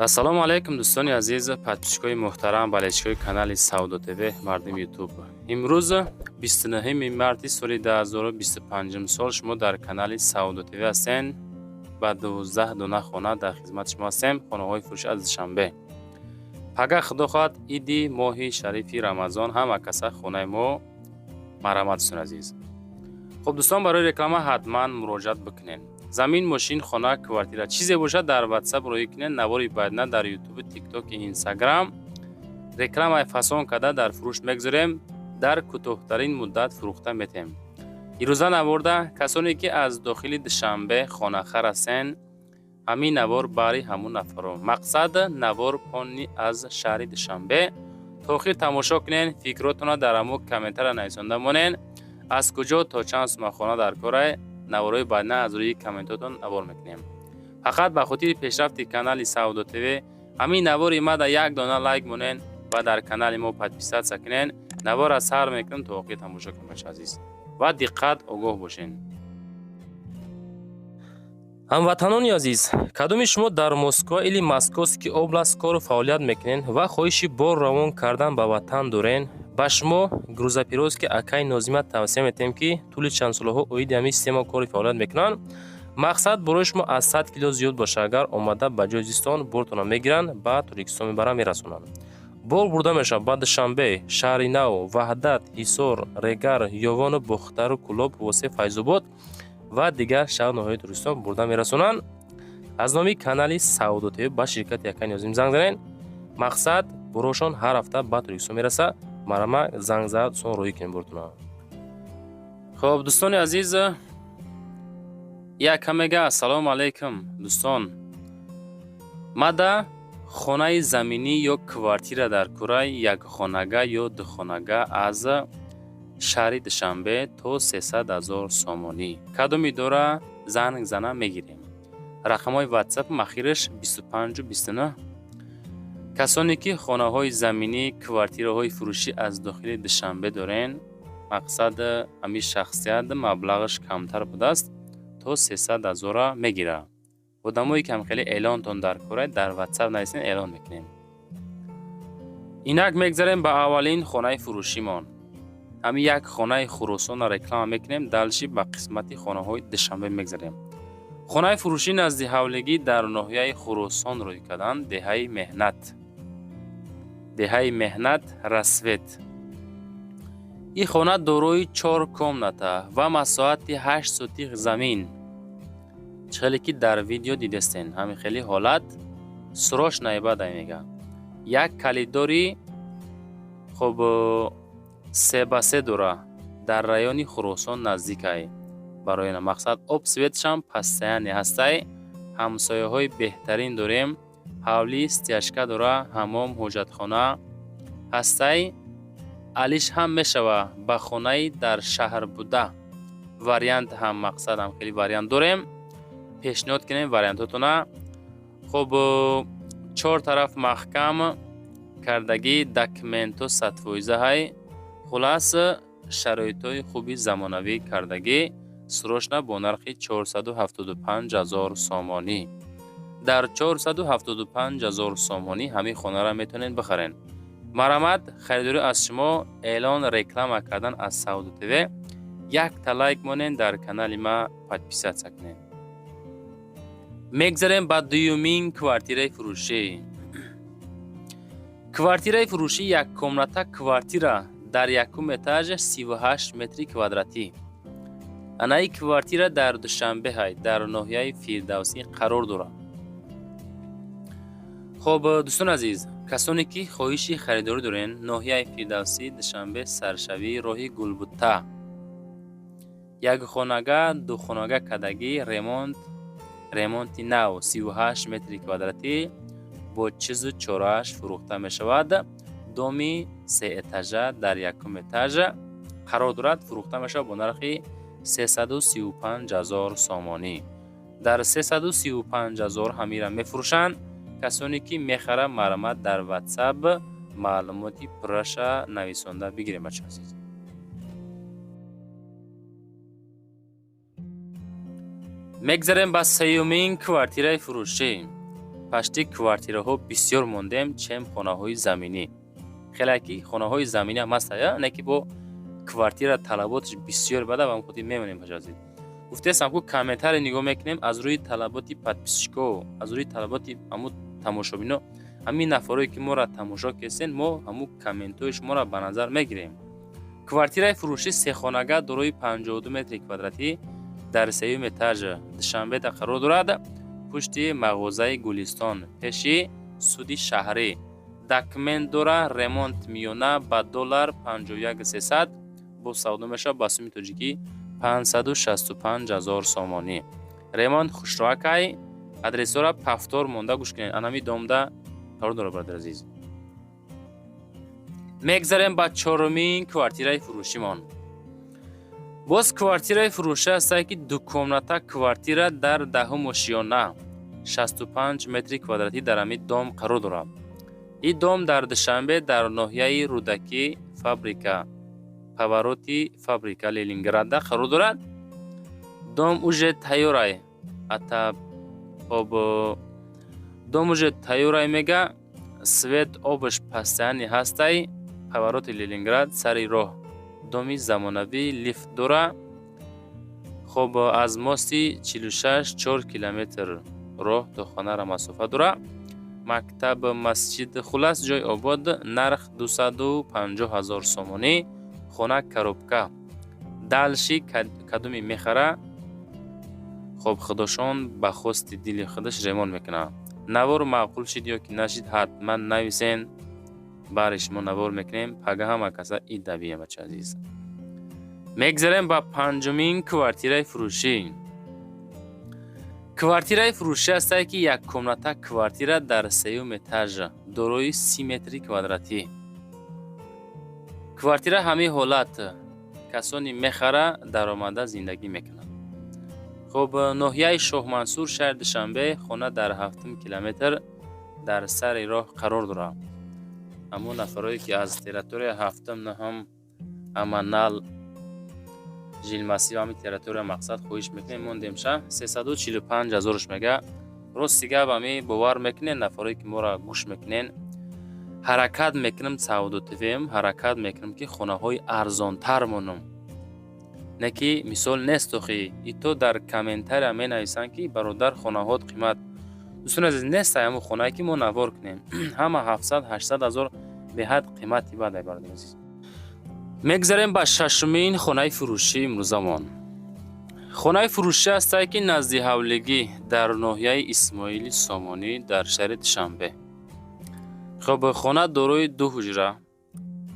Ассалому алайкум, дӯстони азиз, подписчикои муҳтарам, болельщикои канали Савдо ТВ, мардуми Ютуб. Имрӯз 29 марти соли 2025 сол шумо дар канали Савдо ТВ ҳастен. Ба 12 дона хона дар хизмати шумо ҳастем, хонаҳои фурӯшӣ аз Душанбе. Пага, худо хоҳад, иди моҳи шарифи Рамазон, ҳама каса хонаи мо марҳамат, дӯстони азиз. Хуб, дӯстон, барои реклама ҳатман муроҷиат бикунед. Замин, мошин, хона, квартира, чизе бошад, дар Ватсап роҳӣ кунед. Навори баъдна дар Ютубу, Тиктоки, Инстаграм рекламаи фасон карда дар фурӯш мегузорем, дар кӯтоҳтарин муддат фурӯхта метем. Ирӯза наворда касоне ки аз дохили Душанбе хонахар ҳастен, ҳамин навор баҳри ҳамун нафаро. Мақсад, навор пони аз шаҳри Душанбе. То охир тамошо кунен, фикротонро дар ҳамун комментария нависонда монен, аз куҷо то чанд сума хона дар корай. Наворҳои баъдна аз рӯи комментотон навор мекунем. Фақат ба хотири пешрафти канали Савдо ТВ ҳамин навори мада як дона лайк монен ва дар канали мо подписаться кунен. Навора сар мекунем, то охир тамошо кунем, бача азиз, ва диққат, огоҳ бошен. Ҳамватанони азиз, кадоми шумо дар Москва или Московский область кору фаъолият мекунед ва хоҳиши бор равон кардан ба ватан дорен, ба шумо грузоперевозки акаи Нозима тавсия метиҳем, ки тӯли чанд солаҳо оиди ҳамин система кори фаъолият мекунанд. Мақсад, борои шумо аз 100 кило зиёд боша, агар омада ба ҷои зистон бортонро мегиранд, ба Тоҷикистон мебаранд, мерасонанд. Бор бурда мешавад ба Душанбе, Шаҳри Нав, Ваҳдат, Ҳисор, Регар, Ёвону Бохтару, Кӯлоб, Восе, Файзобод ва дигар шаҳр ноҳияи Тоҷикистон бурда мерасонанд. Аз номи канали Савдо ТВ ба ширкати акаи Нозим занг занед. Мақсад, борошон ҳар ҳафта ба Тоҷикистон мерасад. Марҳамат, занг зад, дӯстон, роҳӣ кунем бортона. Хуб, дӯстони азиз, як мега: «Ассалому алайкум, дӯстон, мада хонаи заминӣ ё квартира дар курай, якхонага ё духонага, аз шаҳри Душанбе то 300 000 сомонӣ. Кадоми дора, занг зана, мегирем. Рақамҳои Ватсап махираш 25-29. Касоне ки хонаҳои заминӣ, квартираҳои фурӯшӣ аз дохили Душанбе дорен, мақсад, ҳамин шахсият маблағаш камтар будааст, то 300 000-а мегирад. Одамое ки ҳам хеле эълонтон дар кора, дар Ватсап нависен, эълон мекунем». Инак, мегзарем ба аввалин хонаи фурӯшимон. Ҳамин як хонаи Хуросонро реклама мекунем, дальше ба қисмати хонаҳои Душанбе мегзарем. Хонаи фурӯшӣ назди ҳавлигӣ дар ноҳияи Хуросон рӯй карданд, деҳаи Меҳнат, деҳаи Меҳнат, Рассвет. Ин хона дорои чор комната ва масоҳати 8 сотих замин. Чӣ хеле ки дар видео дидестен, ҳамин хели ҳолат срочно бадай мега. Як коридори хуб 3 ба 3 дора, дар райони Хуросон наздикай. Барои мақсад, об, светшам постоянный ҳастай. Ҳамсояҳои беҳтарин дорем. Ҳавлӣ стяжка дора, ҳаммом, ҳоҷатхона ҳастай. Алиш ҳам мешава ба хонаи дар шаҳр буда вариант ҳам. Мақсад, ҳам хеле вариант дорем, пешниҳод кунем вариантотона. Хуб, чор тараф маҳкам кардагӣ, документҳо 100%-ҳай. Хулас, шароитҳои хуби замонавӣ кардагӣ. Срочно бо нархи 475 000 сомонӣ. Дар 475 000 сомонӣ ҳамин хонаро метавонед бихаред. Марҳамат, харидорӣ аз шумо, эълон, реклама кардан аз Савдо ТВ. Якта лайк монед, дар канали ма подписаться кунед. Мегзарем ба дуюмин квартираи фурӯшӣ. Квартираи фурӯшӣ, яккомната квартира дар якум этаж, 38 метри квадратӣ. Анаи квартира дар Душанбе ҳай, дар ноҳияи Фирдавсӣ қарор дорад. Хуб, дӯстони азиз, касоне ки хоҳиши харидорӣ дорен, ноҳияи Фирдавсӣ, Душанбе, саршавии роҳи Гулбутта. Якхонага, духонага кардагӣ, ремонт, ремонти нав, 38 метри квадратӣ бо чизу чорааш фурӯхта мешавад. Доми сеэтажа дар якум этаж қарор дорад, фурӯхта мешавад бо нархи 335 000 сомонӣ. Дар 335 000 ҳамира мефурӯшанд. Касоне ки мехарад, марҳамат, дар Ватсап маълумоти пурраша нависонда бигирем, бачаҳо азиз. Мегзарем ба сеюмин квартираи фурӯшӣ. Почти квартираҳо бисёр мондем, чем хонаҳои заминӣ. Хеле ки хонаҳои заминӣ ҳам ҳастая, не ки бо квартира талаботаш бисёр бада, ба хотир мемонем. Бачаи азиз, гуфтесам ку, комментарий нигоҳ мекунем, аз рӯи талаботи подписчико, аз рӯи талаботи ҳамун тамошобино, ҳамин нафарое ки моро тамошо кесен, мо ҳамун комментҳои шуморо ба назар мегирем. Квартираи фурӯшӣ сехонага дорои 52 метри квадратӣ дар сеюм этаж Душанбеда қарор дорад, пушти мағозаи Гулистон, пеши суди шаҳрӣ. Документ дора, ремонт миёна, ба доллар 51 300 бо савдо мешавад, ба суми тоҷикӣ 565 ҳазор сомонӣ. Ремонт хушроакай. Адресҳоро повтор монда гӯш кунед. Анами домда қарор дорад, бародари азиз. Мегзарем ба чорумин квартираи фурӯшимон. Боз квартираи фурӯшӣ ҳастае, ки дукомната квартира дар 10-ум ошиёна, 65 метри квадратӣ дар ҳамин дом қарор дорад. Ин дом дар Душанбе, дар ноҳияи Рӯдакӣ, фабрика, повороти фабрика Ленинграда қарор дорад. Дом уже тайёрай ата. Хоб, дом уже тайёрай, мега, свет, обаш постоянный ҳастай. Повороти Ленинград, сари роҳ, доми замонавӣ, лифт дора. Хоб, аз мости 46 4 километр роҳ то хонаро масофа дора. Мактаб, масҷид, хулас, ҷой обод. Нарх 250 ҳазор сомонӣ. Хона коробка. Дальше кадоме мехара, хоб, худошон ба хости дили худаш ремонт мекунад. Навор маъқул шид ё ки нашид, ҳатман нависен, баъре шумо навор мекунем. Пага ҳама каса идабия, бача азиз. Мегзарем ба панҷумин квартираи фурӯшӣ. Квартираи фурӯшӣ ҳастае, ки яккомната квартира дар сеюм этаж, дорои 30 метри квадратӣ. Квартира ҳамин ҳолат, касоне мехара, даромада зиндагӣ мекунад. Хуб, ноҳияи Шоҳмансур, шаҳри Душанбе, хона дар ҳафтум километр дар сари роҳ қарор дорад. Ҳамон нафарое ки аз территорияи ҳафтум, наҳум, Аманал, Жилмассив, ҳамин территория, мақсад, хоҳиш мекунем, мондем ша. 345 ҳазорш мега. Рости гап, ами бовар мекунен, нафарое ки моро гӯш мекунен, ҳаракат мекунам, Савдо ТВм ҳаракат мекунам, ки хонаҳои арзонтар монам, не ки мисол нест. Охи ито дар комментария менависанд, ки бародар, хонаҳот қимат. Дӯстони азиз, нестай ҳамон хонае ки мо навор кунем. Ҳама 700, 800 ҳазор, беҳад қимати бадай, бародари азиз. Мегзарем ба шашумин хонаи фурӯшии имрӯзамон. Хонаи фурӯшӣ ҳастае, ки назди ҳавлигӣ, дар ноҳияи Исмоили Сомонӣ, дар шаҳри Душанбе. Хоб, хона дорои ду ҳуҷра,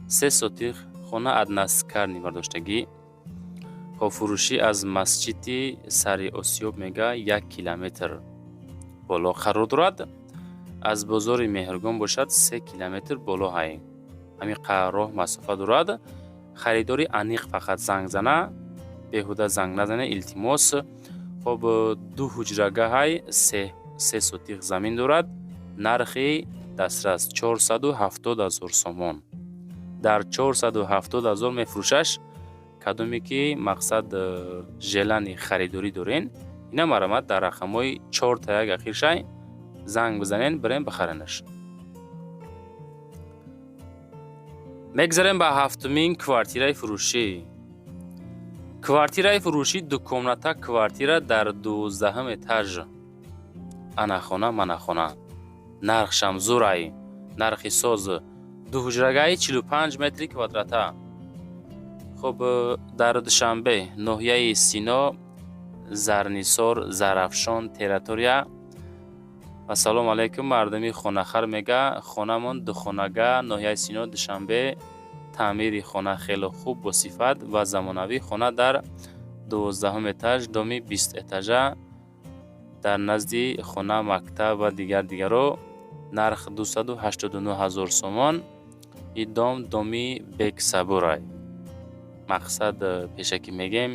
3 сотих, хона односкатный бардоштагӣ. Хоб, фурӯшӣ аз масҷиди Сари Осиёб, мега, 1 километр боло қарор дорад, аз бозори Меҳргон бошад, 3 километр боло. Ҳай, ҳамин қадр роҳ масофа дорад. Харидори аниқ фақат занг зана, беҳуда занг назане, илтимос. Хоб, ду ҳуҷрагаҳай, се сотих замин дорад. Нархи дастрас 470 ҳазор сомон. Дар 470 ҳазор мефурӯшаш. Кадоме ки мақсад желание харидорӣ дорен, ина марамат дар рақамҳои чорта як ахиршай занг бизанен, бирем бихаренаш. Мегзарем ба ҳафтумин квартираи фурӯшӣ. Квартираи фурӯшӣ дукомната квартира дар 12-ҳум этаж. Ана хона, мана хона, нархшам зурай, нархи соз. Дуҳуҷрагаи 45 метри квадрата. Хуб, дар Душанбе, ноҳияи Сино, Зарнисор, Зарафшон территория. Ассалому алайкум, мардуми хонахар, мега, хонамон духонага, ноҳияи Сино, Душанбе. Таъмири хона хеле хуб, босифат ва замонавӣ. Хона дар 12-ҳум этаж, доми бистэтажа, дар назди хона мактаб ва дигар дигаро. Нарх 289 ҳазор сомон. Ин дом доми Бексабурай. Мақсад, пешакӣ мегем,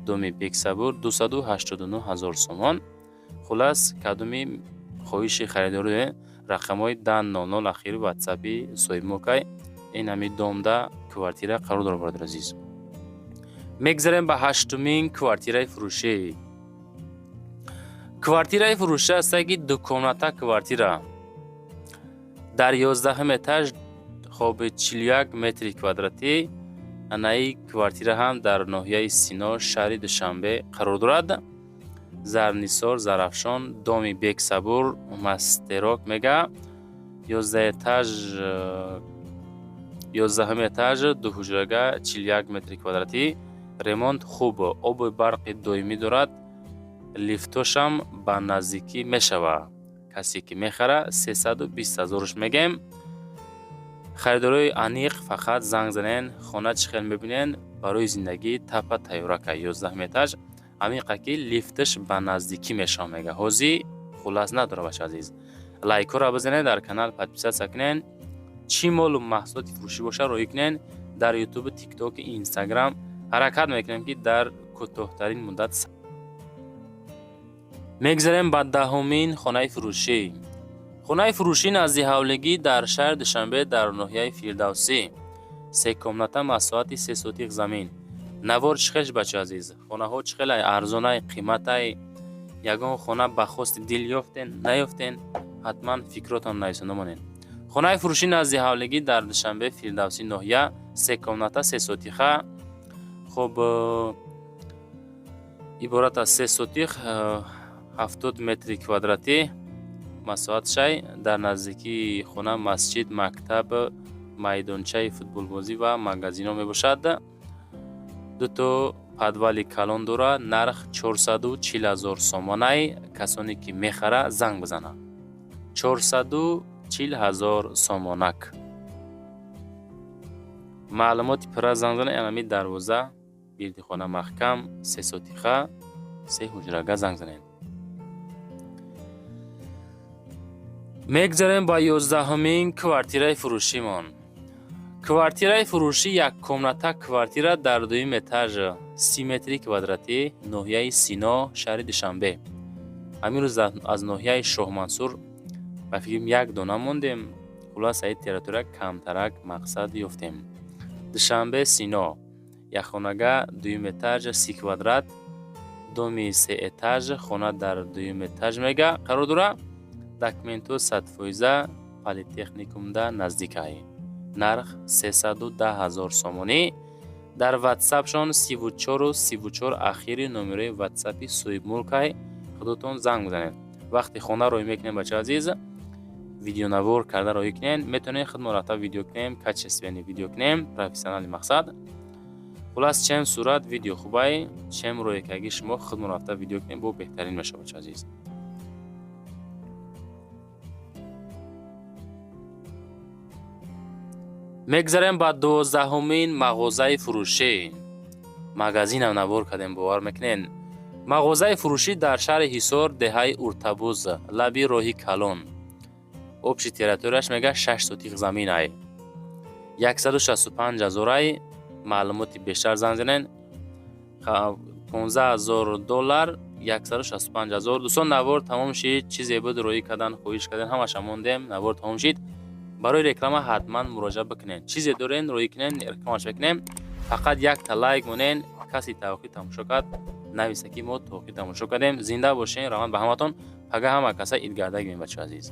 доми Бексабур, 289 ҳазор сомон. Хулас, кадоми хоҳиши харидорӣ, рақамҳои 10 00 ахири ватсапи соҳибмулкай. Ин ҳами домда квартира қарор дорад, бародари азиз. Мегзарем ба ҳаштумин квартираи фурӯшӣ. Квартираи фурӯшӣ аст ки дукомната квартира дар 11 этаж, хоби 41 метри квадратӣ. Анаи квартира ҳам дар ноҳияи Сино, шаҳри Душанбе қарор дорад. Зарнисор, Зарафшон, доми Бексабур, Мастерок мега. 11 этаж, 11 этаж, дуҳуҷрага, 41 метри квадратӣ, ремонт хуб, обу барқи доимӣ дорад, лифтошам ба наздикӣ мешавад. Касе ки мехара, 320 ҳазорш мегем. Харидорои аниқ фақат занг занен. Хона чӣ хел мебинен, барои зиндагӣ тапа тайёрака. 11 этаж, амиқа ки лифташ ба наздикӣ мешавад мега. Ҳозир хуллас надора, бача азиз. Лайкҳоро бизанед, дар канал подписаться кунен. Чӣ молу маҳсулоти фурӯшӣ боша, роӣ кунен дар Ютубу, Тиктоку, Инстаграм. Ҳаракат мекунем, ки дар кӯтоҳтарин муддат. Мегзарем ба 10-умин хонаи фурӯшӣ. Хонаи фурӯшӣ назди ҳавлигӣ дар шаҳри Душанбе, дар ноҳияи Фирдавсӣ, се комната, масоҳати 3 сотих замин. Навор чӣ хел, бача азиз? Хонаҳо чӣ хелай, арзонай, қиматай? Ягон хона ба хости дил ёфтен, наёфтен? Ҳатман фикротон нависонда монед. Хонаи фурӯшӣ назди ҳавлигӣ дар Душанбе, Фирдавсӣ ноҳия, се комната, се сотиха. Хуб, иборат аз 3 сотих, 70 метри квадратӣ масоҳатшай. Дар наздикии хона масҷид, мактаб, майдончаи футболбозӣ ва магазинҳо мебошад. Дуто подвали калон дорад. Нарх 440 ҳазор сомонай. Касоне ки мехара, занг бизанад. 440 ҳазор сомонак. Маълумоти пурра занг занед. Анами дарвоза гирди хона маҳкам, се сотиха, се ҳуҷрага, занг занед. Мегзарем ба 11-умин квартираи фурӯшимон. Квартираи фурӯшӣ яккомната квартира дар дуюм этаж, 30 метри квадратӣ, ноҳияи Сино, шаҳри Душанбе. Ҳамин рӯз аз ноҳияи Шоҳмансур ба фикрам як дона мондем. Хуллас, аи территория камтарак мақсад ёфтем. Душанбе, Сино, якхонага, дуюм этаж, 30 квадрат, доми се этаж, хона дар дуюм этаж мега қарор дорад. Документҳо 100%, политехникумда наздикай. Нарх 310 ҳазор сомонӣ. Дар ватсапшон 34 34 ахири номерои ватсапи соҳибмулкай, худотон занг бизанед. Вақти хона роҳӣ мекунем, бача азиз, видеонавор карда роҳӣ кунем. Метавонем худмон рафта видео кунем, качественный видео кунем, профессиональный мақсад. Хуллас, чем сурат видео хубай, чем роҳикагӣ шумо худмон рафта видео кунем, бо беҳтарин мешавад, бача азиз. Мегзарем ба 12-умин мағозаи фурӯшӣ. Магазинам навор кардем, бовар мекунен? Мағозаи фурӯшӣ дар шаҳри Ҳисор, деҳаи Уртабуз, лаби роҳи калон. Общий территорияш мега 6 сотих заминай, 165 ҳазорай. Маълумоти бештар занг занен. 15 ҳазор доллар, 165 ҳазор. Дӯстон, навор тамом шид. Чизе буд роҳӣ кардан хоҳиш кардем, ҳамаша мондем. Навор тамом шид. Барои реклама ҳатман муроҷиат бикунед. Чизе дорен, роҳӣ кунен, рекламаш мекунем. Фақат якта лайк монен. Касе то охир тамошо кард, нависа, ки мо то охир тамошо кардем. Зинда бошен, раҳмат ба ҳаматон. Пага ҳама каса идгардагим, бачо азиз.